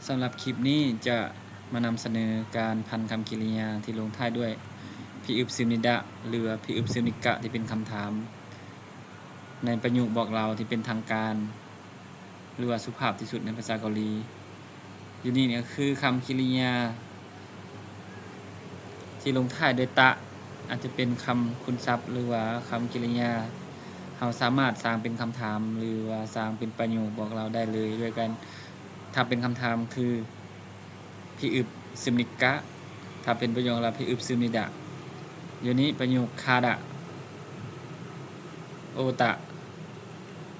ສຳລັບຄລິບນີ້ຈະມານຳສະເໜີການພັນຄຳກິລິຍາທີ່ລົງທ້າຍດ້ວຍພິອຶບຊຶມນິດະ ຫຼືວ່າພິອຶບຊຶມນິກະ ທີ່ເປັນຄຳຖາມ ໃນປະໂຫຍກບອກເລົ່າທີ່ເປັນທາງການ ຫຼືວ່າສຸພາບທີ່ສຸດໃນພາສາເກົາຫຼີ. ຢູ່ນີ້ນີ້ກໍຄືຄຳກິລິຍາທີ່ລົງທ້າຍດ້ວຍຕະ ອາດຈະເປັນຄຳຄຸນສັບ ຫຼືວ່າຄຳກິລິຍາ ເຮົາສາມາດສ້າງເປັນຄຳຖາມ ຫຼືວ່າສ້າງເປັນປະໂຫຍກບອກເລົ່າໄດ້ເລີຍດ້ວຍກັນ. ຖ້າເປັນຄຳຖາມຄື ພິອຶບຊຶມນິກະ, ຖ້າເປັນປະໂຫຍກລະພິອຶບຊຶມນິດະ. ຢູ່ນີ້ປະໂຫຍກຄາດະ ໂອຕະ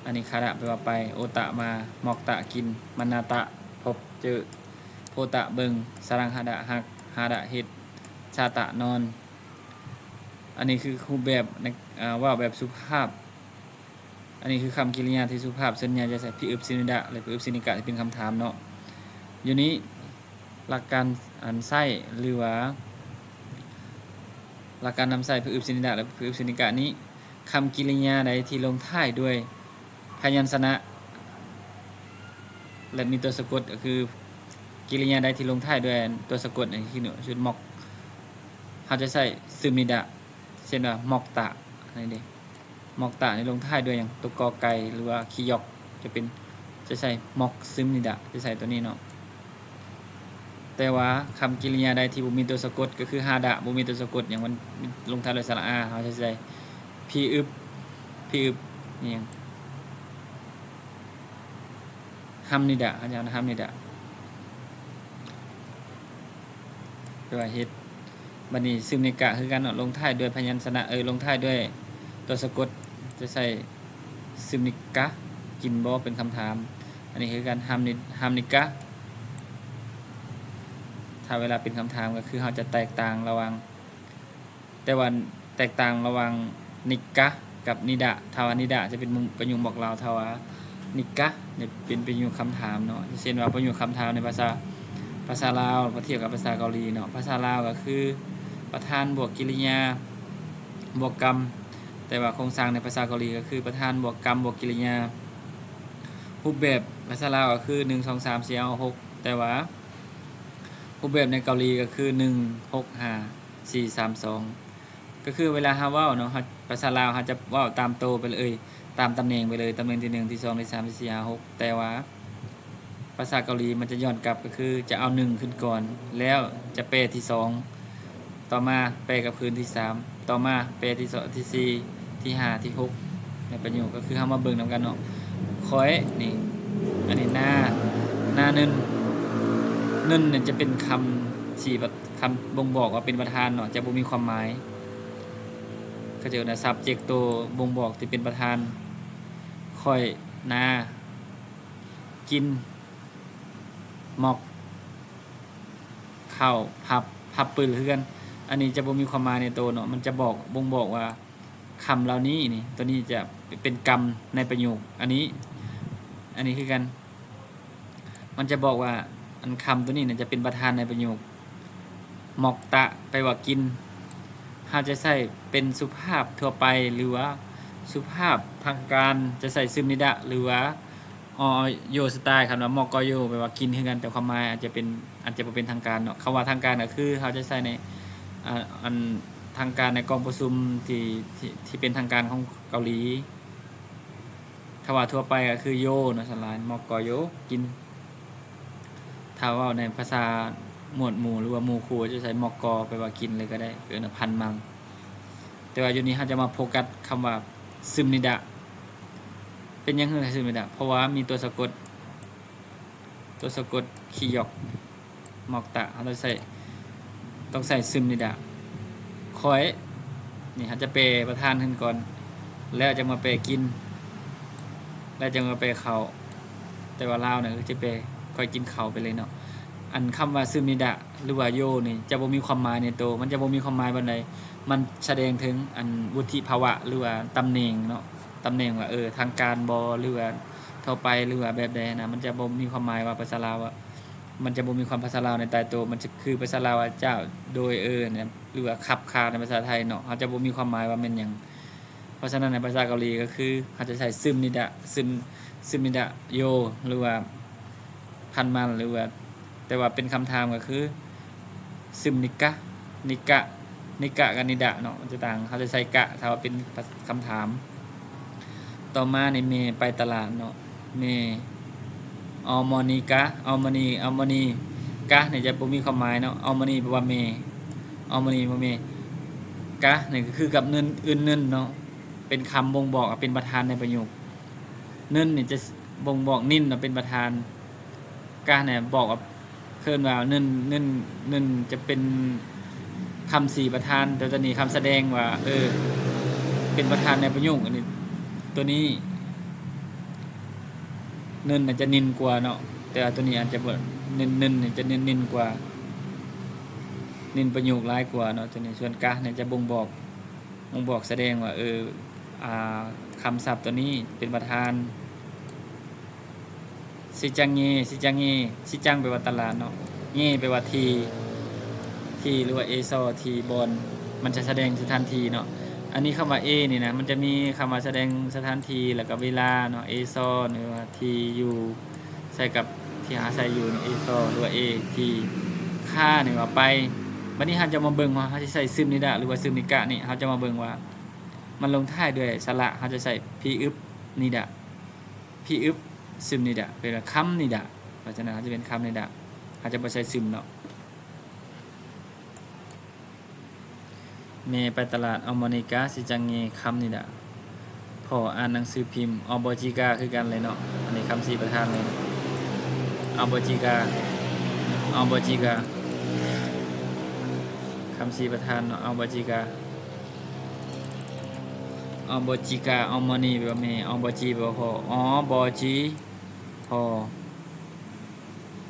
ອັນນີ້ຄາດະແປວ່າໄປ, ໂອຕະມາ, ມອກຕະກິນ, ມັນນາຕະພົບເຈີ, ໂພຕະເບິ່ງ, ສະລັງຫະດະຮັກ, ຫາດະເຮັດ, ຊາຕະນອນ. ອັນນີ້ຄືຮູບແບບໃນ ເວົ້າແບບສຸພາບ. ອັນນີ້ຄືຄຳກິລິຍາທີ່ສຸພາບ, ສ່ວນໃຫຍ່ຈະໃຊ້ພິອຶບຊຶມນິດະ ແລະ ພິອຶບຊຶມນິກະທີ່ເປັນຄຳຖາມເນາະ. ຢູ່ນີ້ຫຼັກການອັນໃຊ້ ຫຼືວ່າຫຼັກການນຳໃຊ້ພິອຶບຊຶມນິດະ ແລະ ພິອຶບຊຶມນິກະນີ້, ຄຳກິລິຍາໃດທີ່ລົງທ້າຍດ້ວຍພະຍັນຊະນະ ແລະ ມີຕົວສະກົດ ກໍຄືກິລິຍາໃດທີ່ລົງທ້າຍດ້ວຍຕົວສະກົດ ໃນທີ່ເນາະ ຊຸດ ມອກ ເຮົາຈະໃຊ້ຊຶມນິດະ ເຊັ່ນວ່າ ມອກຕະ ນີ້ເດ້. ມອກຕະນີ້ລົງທ້າຍດ້ວຍຫຍັງ? ຕົວ ກ ໄກ່ ຫຼືວ່າ ຄີຢອກ ຈະເປັນ ຈະໃຊ້ ມອກຊຶມນິດະ ຈະໃຊ້ຕົວນີ້ເນາະ. ແຕ່ວ່າຄຳກິລິຍາໃດທີ່ບໍ່ມີຕົວສະກົດ ກໍຄື ຫາດະ ບໍ່ມີຕົວສະກົດຫຍັງ, ມັນລົງທ້າຍດ້ວຍສະຫຼະອາ, ເຮົາຈະໃຊ້ ພິອຶບ ພິອຶບ ອີ່ຫຍັງ? ຮຳນິດະ, ເຮົາຈະເອົາຮຳນິດະ ແປວ່າເຮັດ. ບັດນີ້ຊຶມນິກະຄືກັນເນາະ, ລົງທ້າຍດ້ວຍພະຍັນຊະນະ ເອີ ລົງທ້າຍດ້ວຍຕົວສະກົດ ຈະໃຊ້ຊຶມນິກະ ກິນບໍ່ ເປັນຄຳຖາມ. ອັນນີ້ຄືກັນ ຮຳນິ ຮຳນິກະ. ຖ້າເວລາເປັນຄຳຖາມ ກໍຄືເຮົາຈະແຕກຕ່າງລະຫວ່າງ ແຕ່ວ່າແຕກຕ່າງລະຫວ່າງນິກະກັບນິດະ. ຖ້າວ່ານິດະຈະເປັນປະໂຫຍກບອກເລົ່າ, ຖ້າວ່ານິກະນີ້ເປັນປະໂຫຍກຄຳຖາມເນາະ. ເຊັ່ນວ່າປະໂຫຍກຄຳຖາມໃນພາສາ ພາສາລາວ ປຽບທຽບກັບພາສາເກົາຫຼີເນາະ, ພາສາລາວກໍຄືປະທານບວກກິລິຍາບວກກຳ, ແຕ່ວ່າໂຄງສ້າງໃນພາສາເກົາຫຼີກໍຄືປະທານບວກກຳບວກກິລິຍາ. ຮູບແບບພາສາລາວກໍຄື ໜຶ່ງ ສອງ ສາມ ສີ່ ຫ້າ ຫົກ ແຕ່ວ່າຮູບແບບໃນເກົາຫຼີກໍຄື ໜຶ່ງ ຫົກ ຫ້າ ສີ່ ສາມ ສອງ ກໍຄືເວລາເຮົາເວົ້າເນາະ ເຮົາ ພາສາລາວເຮົາຈະເວົ້າຕາມໂຕໄປເລີຍ ຕາມຕຳແໜ່ງໄປເລີຍ, ຕຳແໜ່ງທີໜຶ່ງ ທີສອງ ທີສາມ ທີສີ່ ຫ້າ ຫົກ ແຕ່ວ່າພາສາເກົາຫຼີມັນຈະຍ້ອນກັບ ກໍຄືຈະເອົາໜຶ່ງຂຶ້ນກ່ອນ ແລ້ວຈະແປທີສອງ ຕໍ່ມາແປກັບຄືນທີສາມ ຕໍ່ມາແປທີສອງ ທີສີ່ ທີຫ້າ ທີຫົກ ໃນປະໂຫຍກ. ກໍຄືເຮົາມາເບິ່ງນຳກັນເນາະ ຂ້ອຍນີ້ ອັນນີ້ ນາ ນາ ເນີນ ເນີນນີ້ຈະເປັນຄຳຊີ້ ຄຳບົ່ງບອກວ່າເປັນປະທານເນາະ, ຈະບໍ່ມີຄວາມໝາຍ. ເຂົາເຈົ້າເອີ້ນວ່າ subject ໂຕບົ່ງບອກທີ່ເປັນປະທານ. ຂ້ອຍ ນາ ກິນ ໝອກ ເຂົ້າ ພັບ ພັບປືນເຮືອນ. ອັນນີ້ຈະບໍ່ມີຄວາມໝາຍໃນໂຕເນາະ, ມັນຈະບອກ ບົ່ງບອກວ່າຄຳເຫຼົ່ານີ້ນີ້ ໂຕນີ້ຈະເປັນກຳໃນປະໂຫຍກ. ອັນນີ້ ອັນນີ້ຄືກັນ ມັນຈະບອກວ່າ ອັນຄຳໂຕນີ້ນະຈະເປັນປະທານໃນປະໂຫຍກ. ໝອກຕະ ແປວ່າກິນ, ເຮົາຈະໃຊ້ເປັນສຸພາບທົ່ວໄປ ຫຼືວ່າສຸພາບທາງການ ຈະໃຊ້ຊຶມນິດະ ຫຼືວ່າ ອໍ ໂຢສະຕາຍ. ຄຳວ່າ ໝອກ ກ ໂຢ ແປວ່າກິນຄືກັນ, ແຕ່ຄວາມໝາຍອາດຈະເປັນ ອາດຈະບໍ່ເປັນທາງການເນາະ. ຄຳວ່າທາງການກໍຄືເຮົາຈະໃຊ້ໃນ ອາ ອັນທາງການໃນກອງປະຊຸມທີ່ ທີ່ ທີ່ເປັນທາງການຂອງເກົາຫຼີ. ຖ້າວ່າທົ່ວໄປກໍຄື ໂຢ ເນາະ, ສ່ວນຫຼາຍ ໝອກ ກ ໂຢ ກິນ. ຖ້າເວົ້າໃນພາສາໝວດໝູ່ ຫຼືວ່າໝູ່ຄູ່ ຈະໃຊ້ ໝອກ ກ ແປວ່າກິນເລີຍກໍໄດ້, ເອີ້ນວ່າ ພັນມັງ. ແຕ່ວ່າຢູ່ນີ້ເຮົາຈະມາໂຟກັສຄຳວ່າ ຊຶມນິດະ. ເປັນຫຍັງຄືຊຶມນິດະ? ເພາະວ່າມີຕົວສະກົດ ຕົວສະກົດ ຄີຢອກ ມອກຕະ ເຮົາຕ້ອງໃຊ້ ຕ້ອງໃຊ້ຊຶມນິດະ. ຂ້ອຍ ນີ້ເຮົາຈະແປປະທານຂຶ້ນກ່ອນ ແລ້ວຈັ່ງມາແປກິນ ແລ້ວຈັ່ງມາແປເຂົ້າ. ແຕ່ວ່າລາວນະຈະແປ ຂ້ອຍກິນເຂົ້າໄປເລີຍເນາະ. ອັນຄຳວ່າຊຶມນິດະ ຫຼືວ່າໂຢນີ້ ຈະບໍ່ມີຄວາມໝາຍໃນໂຕ, ມັນຈະບໍ່ມີຄວາມໝາຍປານໃດ. ມັນສະແດງເຖິງອັນວຸດທິພາວະ ຫຼືວ່າຕຳແໜ່ງເນາະ, ຕຳແໜ່ງວ່າ ເອີ ທາງການບໍ ຫຼືວ່າທົ່ວໄປ ຫຼືວ່າແບບໃດນະ. ມັນຈະບໍ່ມີຄວາມໝາຍວ່າພາສາລາວ ມັນຈະບໍ່ມີຄວາມພາສາລາວໃນໃຕ້ໂຕ, ມັນຈະຄືພາສາລາວວ່າ ເຈົ້າ ໂດຍ ເອີ ນະ ຫຼືວ່າຂັບຂາໃນພາສາໄທເນາະ. ເຮົາຈະບໍ່ມີຄວາມໝາຍວ່າແມ່ນຫຍັງ. ເພາະສະນັ້ນໃນພາສາເກົາຫຼີກໍຄືເຮົາຈະໃຊ້ຊຶມນິດະ ຊຶມ ຊຶມນິດະ ໂຢ ຫຼືວ່າ ພັນມັນ ຫຼືວ່າ ແຕ່ວ່າເປັນຄຳຖາມກໍຄື ຊຶມນິກະ ນິກະ ນິກະກັບນິດະເນາະ ມັນຈະຕ່າງ ເຮົາຈະໃສ່ກະ ຖ້າວ່າເປັນຄຳຖາມ. ຕໍ່ມານີ້ ແມ່ໄປຕະຫຼາດເນາະ ແມ່ ອອມໍນີກະ ອອມມໍນີ ອອມມໍນີກະນີ້ຈະບໍ່ມີຄວາມໝາຍເນາະ ອອມມໍນີແປວ່າແມ່ ອອມມໍນີແປວ່າແມ່ ກະນີ້ກໍຄືກັບ ອືນ ອືນ ເນີນເນາະ ເປັນຄຳບົ່ງບອກວ່າເປັນປະທານໃນປະໂຫຍກ. ເນີນນີ້ຈະບົ່ງບອກນິນວ່າເປັນປະທານ ກະນີ້ບອກວ່າ ເອີ້ນວ່າເນີນ ເນີນ ເນີນຈະເປັນຄຳສີ່ປະທານ ແຕ່ຕົວນີ້ຄຳສະແດງວ່າ ເອີ ເປັນປະທານໃນປະໂຫຍກ. ອັນນີ້ ຕົວນີ້ ເນີນອາດຈະນິນກວ່າເນາະ ແຕ່ວ່າຕົວນີ້ອາດຈະບໍ່ ເນີນ ເນີນຈະເນັ້ນນິນກວ່າ ນິນປະໂຫຍກຫຼາຍກວ່າເນາະ ຕົວນີ້. ສ່ວນກະນີ້ຈະບົ່ງບອກ ບົ່ງບອກສະແດງວ່າ ເອີ ອ່າ ຄຳສັບຕົວນີ້ເປັນປະທານ. ຊິຈັງເງ ຊິຈັງເງ ຊິຈັງແປວ່າຕະຫຼາດເນາະ ເງແປວ່າທີ່ ທີ່ ຫຼືວ່າເອຊໍ ທີ່ບ່ອນ ມັນຈະສະແດງສະຖານທີ່ເນາະ. ອັນນີ້ຄຳວ່າເອນີ້ນະ ມັນຈະມີຄຳວ່າສະແດງສະຖານທີ່ ແລ້ວກໍເວລາເນາະ ເອຊໍ ຫຼືວ່າທີ່ຢູ່ ໃສ່ກັບທີ່ອາໄສຢູ່ເນາະ ເອຊໍ ຫຼືວ່າເອ ທີ່ ຄາ ນີ້ວ່າໄປ. ບັດນີ້ເຮົາຈະມາເບິ່ງວ່າເຮົາຊິໃສ່ຊຶມນິດະ ຫຼືວ່າຊຶມນິກະນີ້ ເຮົາຈະມາເບິ່ງວ່າມັນລົງທ້າຍດ້ວຍສະຫຼະ ເຮົາຈະໃສ່ພີອຶບນິດະ ພີອຶບຊຶມນິດະ ເປັນວ່າຄຳນິດະ. ເພາະສະນັ້ນເຮົາຈະເປັນຄຳນິດະ ເຮົາຈະບໍ່ໃສ່ຊຶມເນາະ. ແມ່ໄປຕະຫຼາດ ອອມມໍນີກະ ຊິຈັງເງ ຄຳນິດະ ພໍ່ອ່ານໜັງສືພິມ ອອບອຈິກາ ຄືກັນເລີຍເນາະ. ອັນນີ້ຄຳສີ່ປະທານເລີຍ ອອບອຈິກາ ອອບອຈິກາ ຄຳສີ່ປະທານເນາະ ອອບອຈິກາ ອອບອຈິກາ ອອມມໍນີແປວ່າແມ່ ອອບອຈິແປວ່າພໍ່ ອອບອຈິ ພໍ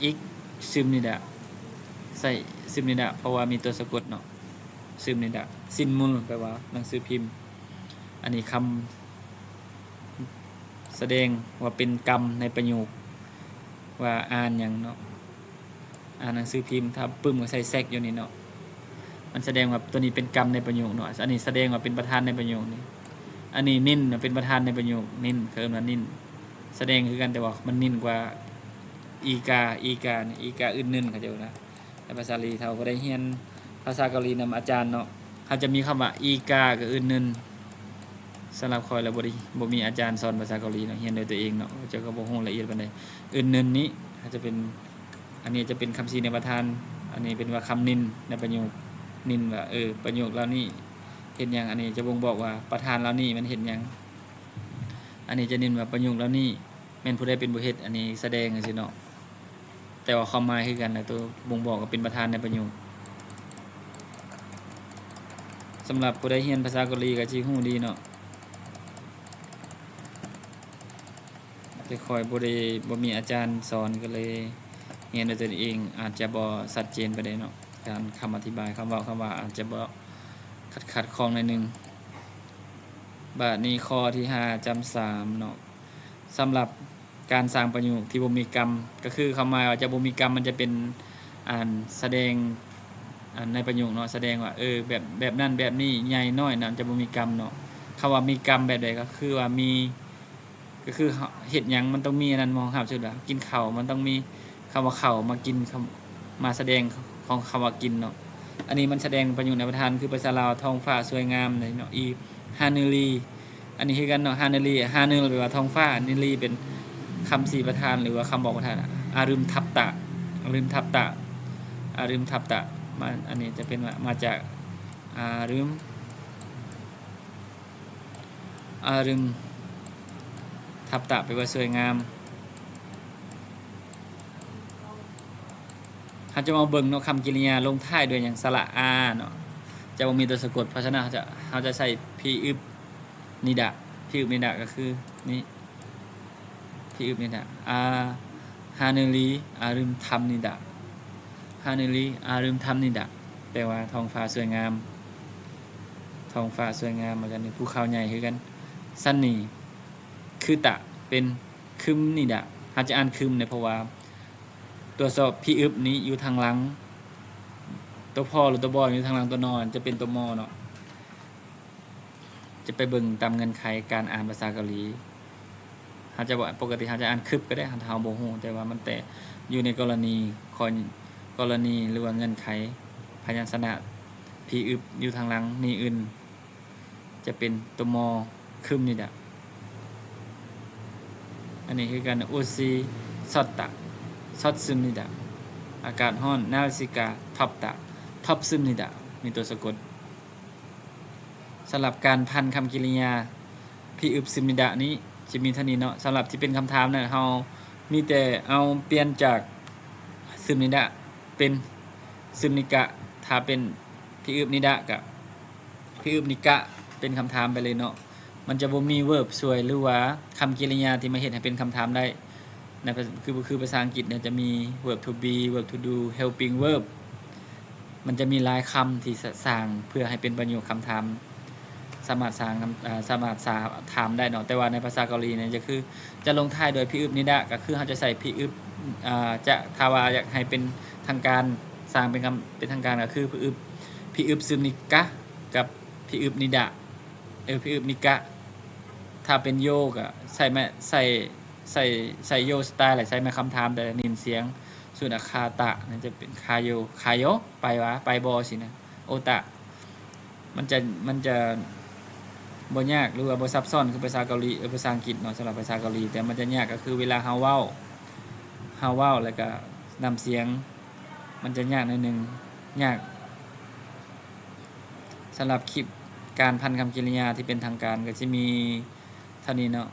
ອິກ ຊຶມນິດະ ໃສ່ຊຶມນິດະ ເພາະວ່າມີຕົວສະກົດເນາະ ຊຶມນິດະ. ຊິນມຸນ ແປວ່າໜັງສືພິມ. ອັນນີ້ຄຳສະແດງວ່າເປັນກຳໃນປະໂຫຍກ ວ່າອ່ານຫຍັງເນາະ ອ່ານໜັງສືພິມ. ຖ້າປຶ້ມກໍໃສ່ແຊັກຢູ່ນີ້ເນາະ ມັນສະແດງວ່າຕົວນີ້ເປັນກຳໃນປະໂຫຍກເນາະ ອັນນີ້ສະແດງວ່າເປັນປະທານໃນປະໂຫຍກນີ້. ອັນນີ້ນິນ ເປັນປະທານໃນປະໂຫຍກ ນິນ ເຂົາເອີ້ນວ່ານິນ ສະແດງຄືກັນ ແຕ່ວ່າມັນນິນກວ່າອີກາ ອີກາ ອີກາອຶນໜຶນ ເຂົາເຈົ້ານະ. ໃນພາສາເກົາຫຼີ ເຮົາກໍໄດ້ຮຽນພາສາເກົາຫຼີນຳອາຈານເນາະ ເຮົາຈະມີຄຳວ່າອີກາກັບອຶນໜຶນ. ສຳລັບຂ້ອຍແລ້ວ ບໍ່ໄດ້ ບໍ່ມີອາຈານສອນພາສາເກົາຫຼີເນາະ ຮຽນດ້ວຍຕົວເອງເນາະ ເຈົ້າກໍບໍ່ຮູ້ລະອຽດປານໃດ. ອຶນໜຶນນີ້ ອາດຈະເປັນ ອັນນີ້ຈະເປັນຄຳຊີ້ແນະປະທານ ອັນນີ້ເປັນວ່າຄຳນິນໃນປະໂຫຍກ ນິນວ່າ ເອີ ປະໂຫຍກເຫຼົ່ານີ້ເຮັດຫຍັງ ອັນນີ້ຈະບົ່ງບອກວ່າປະທານເຫຼົ່ານີ້ມັນເຮັດຫຍັງ. ອັນນີ້ຈະເນັ້ນວ່າປະໂຫຍກເຫຼົ່ານີ້ແມ່ນຜູ້ໃດເປັນຜູ້ເຮັດ ອັນນີ້ສະແດງຈັ່ງຊີ້ເນາະ ແຕ່ວ່າຄວາມໝາຍຄືກັນ ແລະ ໂຕບົ່ງບອກກໍເປັນປະທານໃນປະໂຫຍກ. ສຳລັບຜູ້ໃດຮຽນພາສາເກົາຫຼີກໍຊິຮູ້ດີເນາະ ແຕ່ຂ້ອຍບໍ່ໄດ້ ບໍ່ມີອາຈານສອນ ກໍເລີຍຮຽນດ້ວຍຕົນເອງ ອາດຈະບໍ່ຊັດເຈນປານໃດເນາະ ການຄຳອະທິບາຍ ຄຳເວົ້າ ຄຳວ່າອາດຈະບໍ່ຂັດໆຂ້ອງໜ້ອຍໜຶ່ງ. ບາດນີ້ຂໍ້ທີຫ້າ ຈຳສາມເນາະ ສຳລັບການສ້າງປະໂຫຍກທີ່ບໍ່ມີກຳ ກໍຄືຄວາມໝາຍວ່າຈະບໍ່ມີກຳ ມັນຈະເປັນ ອັນ ສະແດງ ອັນ ໃນປະໂຫຍກເນາະ ສະແດງວ່າ ເອີ ແບບ ແບບນັ້ນແບບນີ້ ໃຫຍ່ນ້ອຍນັ້ນ ຈະບໍ່ມີກຳເນາະ. ຄຳວ່າມີກຳແບບໃດ ກໍຄືວ່າມີ ກໍຄືເຮົາເຮັດຫຍັງມັນຕ້ອງມີອັນນັ້ນມາຮອງຮັບ ເຊັ່ນວ່າກິນເຂົ້າມັນຕ້ອງມີຄຳວ່າເຂົ້າມາກິນ ຄຳ ມາສະແດງຂອງຄຳວ່າກິນເນາະ. ອັນນີ້ມັນສະແດງປະໂຫຍກໃນປະທານ ຄືພາສາລາວ ທ້ອງຟ້າສວຍງາມເນາະ ອີ ຮານູລີ ອັນນີ້ຄືກັນເນາະ ຮານູລີ ຮານູແປວ່າທ້ອງຟ້າ ນີລີເປັນຄຳຊີ້ປະທານ ຫຼືວ່າຄຳບອກປະທານ ອາລຶມທັບຕະ ອາລຶມທັບຕະ ອາລຶມທັບຕະ ມາ ອັນນີ້ຈະເປັນວ່າມາຈາກ ອາລຶມ ອາລຶມ ທັບຕະ ແປວ່າສວຍງາມ. ເຮົາຈະມາເບິ່ງເນາະ ຄຳກິລິຍາລົງທ້າຍດ້ວຍຫຍັງ? ສະຫຼະອາເນາະ ຈະບໍ່ມີຕົວສະກົດ ເພາະສະນັ້ນເຮົາຈະ ເຮົາຈະໃສ່ພີອຶບນິດະ ພີອຶບນິດະກໍຄືນີ້ ພີອຶບນິດະ ອາ ຮານູລີ ອາລຶມທຳນິດະ ຮານູລີ ອາລຶມທຳນິດະ ແປວ່າທ້ອງຟ້າສວຍງາມ ທ້ອງຟ້າສວຍງາມ ແລ້ວກໍນີ້ ພູເຂົາໃຫຍ່ຄືກັນ. ຊັນນີ ຄືຕະ ເປັນ ຄຶມນິດະ ເຮົາຈະອ່ານຄຶມເນາະ ເພາະວ່າຕົວສະ ພີອຶບນີ້ຢູ່ທາງຫຼັງ ຕົວ ພໍ ຫຼື ຕົວ ບ ຢູ່ທາງຫຼັງຕົວ ນ ຈະເປັນຕົວ ມ ເນາະ. ຈະໄປເບິ່ງຕາມເງື່ອນໄຂການອ່ານພາສາເກົາຫຼີ ເຮົາຈະບໍ່ ປົກກະຕິເຮົາຈະອ່ານຄຶບກໍໄດ້ ຖ້າເຮົາບໍ່ຮູ້ ແຕ່ວ່າມັນແຕ່ຢູ່ໃນກໍລະນີ ຂໍ້ ກໍລະນີ ຫຼືວ່າເງື່ອນໄຂ ພະຍັນຊະນະ ພີອຶບຢູ່ທາງຫຼັງ ນີອຶນ ຈະເປັນໂຕມໍ ຄຶມນິດະ. ອັນນີ້ຄືກັນ ໂອຊີ ຊອດຕະ ຊອດຊຶມນິດະ. ອາກາດຮ້ອນ ນາລິສິກາ ທອບຕະ ທອບຊຶມນິດະ. ມີຕົວສະກົດ. ສຳລັບການພັນຄຳກິລິຍາ ພີອຶບຊຶມນິດະນີ້ ຈະມີເທົ່ານີ້ເນາະ. ສຳລັບທີ່ເປັນຄຳຖາມນັ້ນ ເຮົາມີແຕ່ເອົາປ່ຽນຈາກຊຶມນິດະ ເປັນຊຶມນິກະ. ຖ້າເປັນພີອຶບນິດະ ກະພີອຶບນິກະ ເປັນຄຳຖາມໄປເລີຍເນາະ. ມັນຈະບໍ່ມີເວີບຊ່ວຍ ຫຼືວ່າຄຳກິລິຍາທີ່ມາເຮັດໃຫ້ເປັນຄຳຖາມໄດ້ ໃນພາ ຄື ຄືພາສາອັງກິດເນຍ ຈະມີ verb to be, verb to do, helping verb. ມັນຈະມີຫຼາຍຄຳທີ່ ສ- ສ້າງເພື່ອໃຫ້ເປັນປະໂຫຍກຄຳຖາມ ສາມາດສ້າງຄຳ ເອີ່ ສາມາດສາ ຖາມໄດ້ເນາະ. ແຕ່ວ່າໃນພາສາເກົາຫຼີນີ້ຈະຄື ຈະລົງທ້າຍດ້ວຍພີອຶບນິດະ ກໍຄືເຮົາຈະໃສ່ພີອຶບ ເອີ່ ຈະ ຖ້າວ່າຢາກໃຫ້ເປັນທາງການ ສ້າງເປັນຄຳເປັນທາງການ ກໍຄືພີອຶບ ພີອຶບຊຶມນິກະ ກັບພີອຶບນິດະ ເອີ ພີອຶບນິກະ. ຖ້າເປັນໂຍ ກໍໃສ່ແມ່ ໃສ່ ໃສ່ ໃສ່ໂຍສະຕາຍ ແລະ ໃສ່ແມ່ຄຳຖາມ ແຕ່ນິນສຽງ. ສ່ວນອາຄາຕະ ນັ້ນຈະເປັນຄາໂຍ ຄາໂຍ ໄປຫວາ ໄປບໍ່ ຊີ້ນະ. ໂອຕະ ມັນຈະ ມັນຈະບໍ່ຍາກ ຫຼືວ່າບໍ່ຊັບຊ້ອນຄືພາສາເກົາຫຼີ ເອີ ພາສາອັງກິດເນາະ. ສຳລັບພາສາເກົາຫຼີ ແຕ່ມັນຈະຍາກກໍຄືເວລາເຮົາເວົ້າ ເຮົາເວົ້າ ແລ້ວກໍນ້ຳສຽງ ມັນຈະຍາກໜ້ອຍໜຶ່ງ ຍາກ. ສຳລັບຄລິບການພັນຄຳກິລິຍາທີ່ເປັນທາງການກໍຊິມີເທົ່ານີ້ເນາະ.